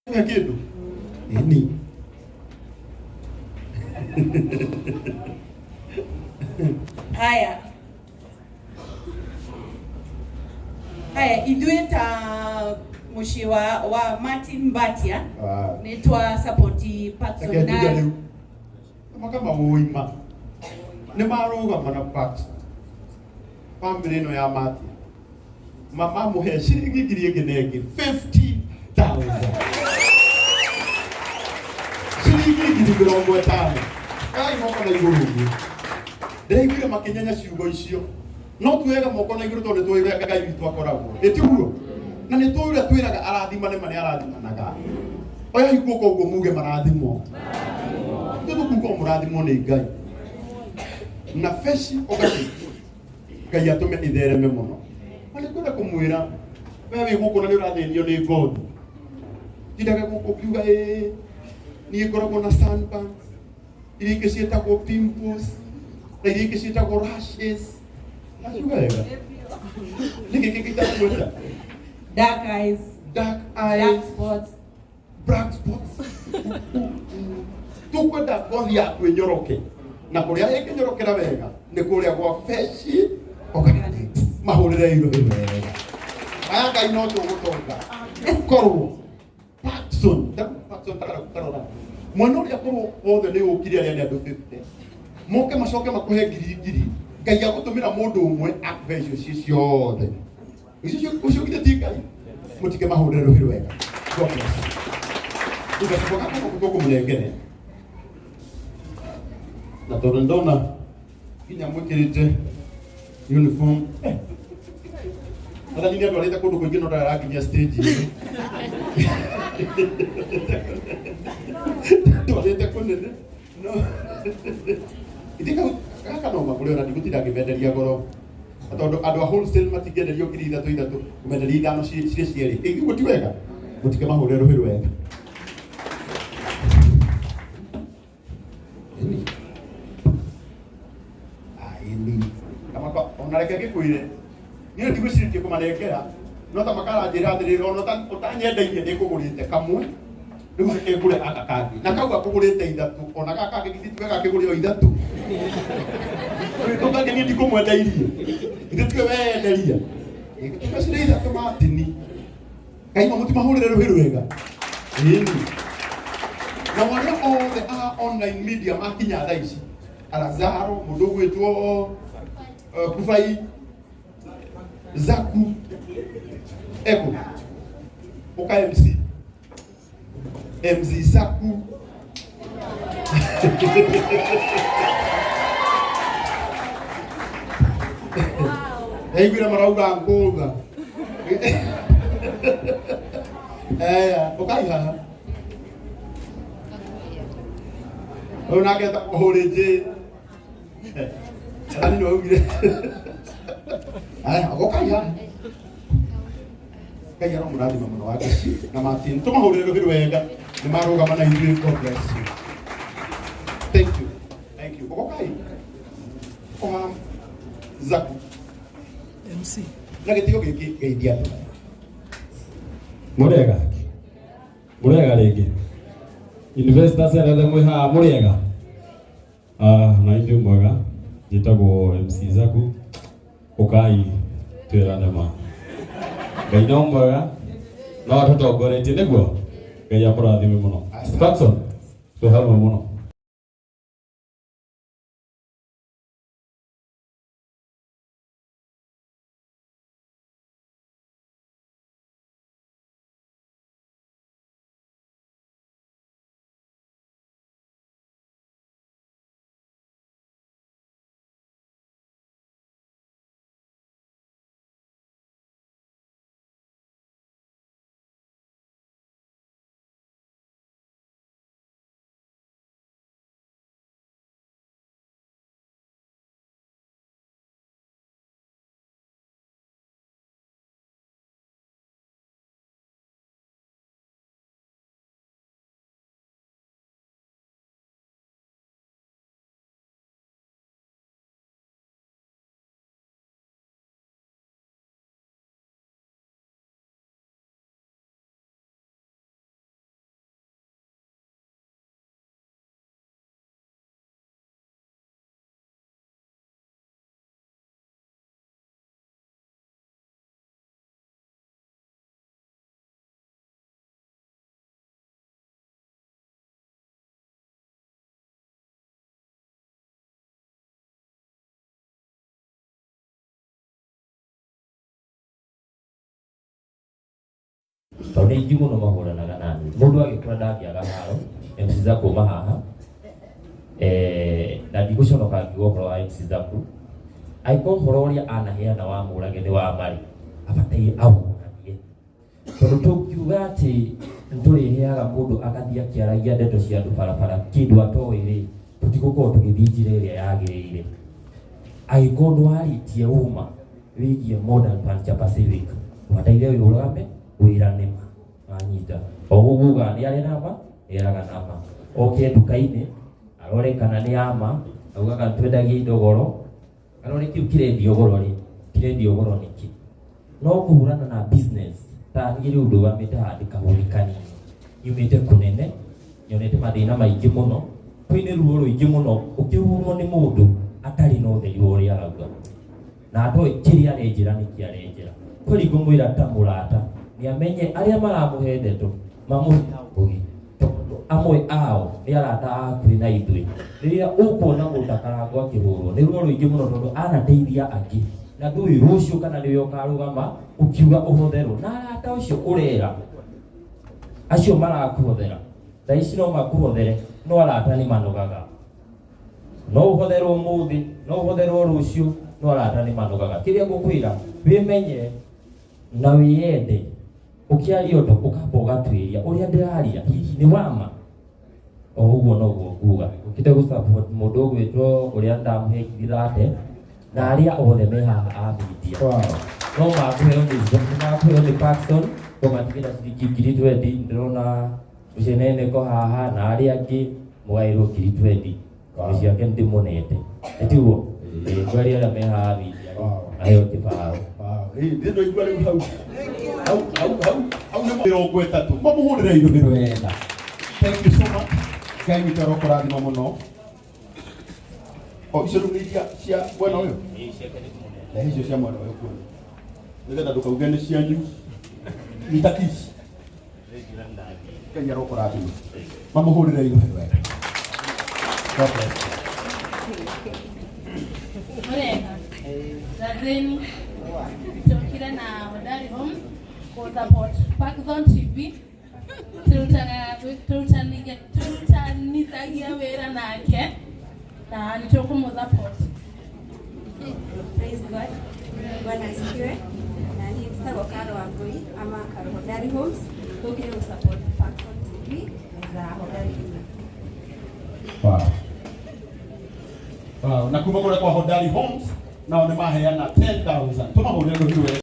He kĩndũ ĩni. Haya haya, ithuĩ ta mũciĩ wa Martin Mbatia nĩ twa support Patson. Reke njuge na rĩu maka mawũima nĩ marũgama na Paxson, family ĩno ya Martin mamamũhe ciringi 1,000 na ĩngĩ 50,000, ciringi 50,000. Kai moko na igũrũ ũguo, ndĩraiguire makĩnyenya ciugo icio, no tuoyaga moko na igũrũ tondũ nĩ tũĩ ũrĩa Ngai witũ akoragwo, ĩtiguo? Na nĩ tũĩ ũrĩa twĩraga arathimane ma nĩ arathimanaga. Oyai guoko ũguo muge marathimo, tũtũkuga mũrathimwo nĩ Ngai na beci ũgati Ngai atũme ithereme mũno. Na nĩ kwenda kũmwĩra we wĩ gũkũ na nĩ ũrathĩnio nĩ ngothi, tindaga gũkũ ũkiuga ĩĩ niĩ ngoragwo na sunburns, iria ingĩ ciĩtagwo pimples na iria ingĩ ciĩtagwo rashes. Nakiuga wega, nĩkĩ kĩngĩ itakũgweta? Dark eyes. Dark dark eyes, spots, black spots. Tukwenda ngothi yaku ĩnyoroke, na kũrĩa ĩngĩnyorokera wega nĩ kũrĩa gwa Fresh Organics. Mahũrĩre irũhĩ wega aya. Ngai no tũgũtonga korwo Paxson Paxson tarora mwena ũrĩa, korwo wothe nĩ ũkire arĩa nĩ andũ 50 moke macoke makũhe ngiri ngiri. Ngai agũtũmĩra mũndũ ũmwe akũhe icio ciĩ ciothe icio ũcio githĩ ti Ngai? Mũtige mahũrĩre rũhĩ rwega. God bless you. Gacuba gaka gũkũ tũkũmũnengere na tondũ ndona nginya mwĩkĩrĩte uniform, athani nĩ andwarĩte kũndũ kũingĩ no ndarakinyia stage ĩno ndwarĩte kũnene, no ithe kau gaka no magũre, ona ndigũtinda ngĩmenderia goro tondũ andũ a wholesale matingĩenderio 3,000 ithatũ, kũmenderia ithano cirĩ cierĩ ĩguo ti wega. Mũtige mahũrĩre rũhĩ rwega. Ĩni. Ah, ĩni. Kama ona reke ngĩkwĩre niĩ ndigwĩcirĩtie kũmanengera, no ta makaranjĩra atĩrĩrĩ, ona ũtanyendeirie nĩ ngũgũrĩte kamwe, rĩu reke ngũre gaka kangĩ, na kau akũgũrĩte ithatũ, ona gaka kangĩ githĩ tiwe gakĩgũre o ithatũ? Kau kangĩ niĩ ndikũmwendeirie, githĩ tiwe weyenderia? Ĩgĩtuĩka cirĩ ithatũ. Matini Ngai mũtimahũrĩre rũhĩ rwega. Ĩni, na arĩa othe a online media makinya thaa ici, Alazaro, mũndũ ũgwĩtwo Kufai Zaku Eko ũka MC MC Zaku ndaiguire marauga ngũtha. Eya, ũkai haha. Ũyũ nake etagwo Hũrĩnjĩ. Athani nĩ waugire. Aya, ũkai haha. Ngai aromũrathima mũno wa Ngeci na Martin. Tũmahũrĩre rũhĩ rwega nĩ marũgama na ithuĩ. God bless you. Thank you. Thank you. Ũgokai. Oha Zaku. MC. Na gĩtĩo gĩkĩ geithia andũ. Mũrĩega, mũrĩega rĩngĩ, investors arĩa mwĩ haha, mũrĩega. Ah, na ithuĩ mwega, njĩtagwo MC Zaku, ũkai twĩrane ma Ngai no mwega, no atũtongoretie nĩguo Ngai amũrathime mũno. Patson, twĩ hamwe mũno. Tondũ nĩ aingĩ mũno mahũranaga nani. Mũndũ agĩkũra ndangĩaga haro. MC Zaku uma haha. Na ndigũconoka ngiuga ũhoro wa MC Zaku. Angĩkorwo ũhoro ũrĩa anaheana wa Mũrage nĩ wa marĩ, abataire awonanie. Tondũ tũngiuga atĩ nĩtũrĩheaga mũndũ agathiĩ akĩaragia ndeto cia andũ barabara kĩndũ atoĩ rĩ, tũtigũkorwo tũgĩthiĩ njĩra ĩrĩa yagĩrĩire. Angĩkorwo ndwarĩtie ũma wĩgiĩ Modern Furniture Pacific, ũbataire wĩrũgame wĩrane ma wanyita. O ũguo ugaga nĩ arĩ nama, nĩ eraga nama. Oke nduka-inĩ arore kana nĩ ama, augaga nĩtwendagia indo goro, arore kĩu kĩrendio goro rĩ, kĩrendio goro nĩkĩ? No kũhũrana na business ta niĩ rĩu ndũgamĩte haha ndĩ kahũri kanini, nyumĩte kũnene, nyonete mathĩna maingĩ mũno, kwĩnĩ ruo rũingĩ mũno ũkĩhũrwo nĩ mũndũ atarĩ na ũtheri wa ũrĩa arauga na atoĩ kĩrĩa arenjĩra nĩkĩ arenjĩra. Kweli ngũmwĩra ta mũrata nĩ amenye arĩa maramũhe ndeto mamũhe na ũgĩ, tondũ amwe ao nĩ arata a hakuhĩ na ithuĩ. Rĩrĩa ũkuona mũndũ ta Karangũ akĩhũrwo nĩ ruo rũingĩ mũno tondũ anateithia angĩ na ndũĩ rũciũ kana nĩwe ũkarũgama ũkiuga ũhotherwo na arata ũcio ũrera acio marakũhothera thaa ici no makũhothere no arata nĩ manogaga. No ũhotherwo ũmũthĩ, no ũhotherwo rũciũ, no arata nĩ manogaga. Kĩrĩa ngũkwĩra wĩmenye na wĩyende, ũkĩaria ũndũ ũkamba ũgatuĩria ũrĩa ndĩraria hihi nĩ wama. O ũguo noguo nguga ũkĩte gũ support mũndũ ũgwĩtwo ũrĩa ndamũhe ngiri thate na arĩa othe me haha a media. No makũheo nĩ makũheo nĩ Paxson kũmatigĩra ciringi ngiri 20, ndĩrona Mũceneneko haha na arĩa angĩ mũgaĩrwo ngiri 20. Wow. Ciake ndĩmũnete. Ĩtiguo? Ĩĩ, arĩa arĩa me haha media aheo kĩbaũ. Ndĩ ndaigua rĩu hau hau hau hau hau nĩ 30 mamũhũrĩre irũhĩ wega. Thank you so much. Ngai witũ arokũrathima mũno. O icio rĩu nĩ iria cia mwena ũyũ, rehe icio cia mwena ũyũ kuona nĩgetha ndũkauge nĩ cianyu. Nyita kici. Ngai arokũrathima. Mamũhũrĩre irũhĩ wega. God bless you. Murega. Gazeni tũkire na Hodari Homes kũ support Parkzone TV. Tũrutanithagia wĩra nake na nĩ tũkũmũ support. Praise God. Bwana asifiwe. Na niĩ njĩtagwo Karo Wangui ama Karo Hodari Homes. Tũkire gũ support Parkzone TV za Hodari Homes. Wow. Wow. Na kuma kũrĩa kwa Hodari Homes nao nĩ maheana 10,000. Tũmahũrĩre rũhĩ wega.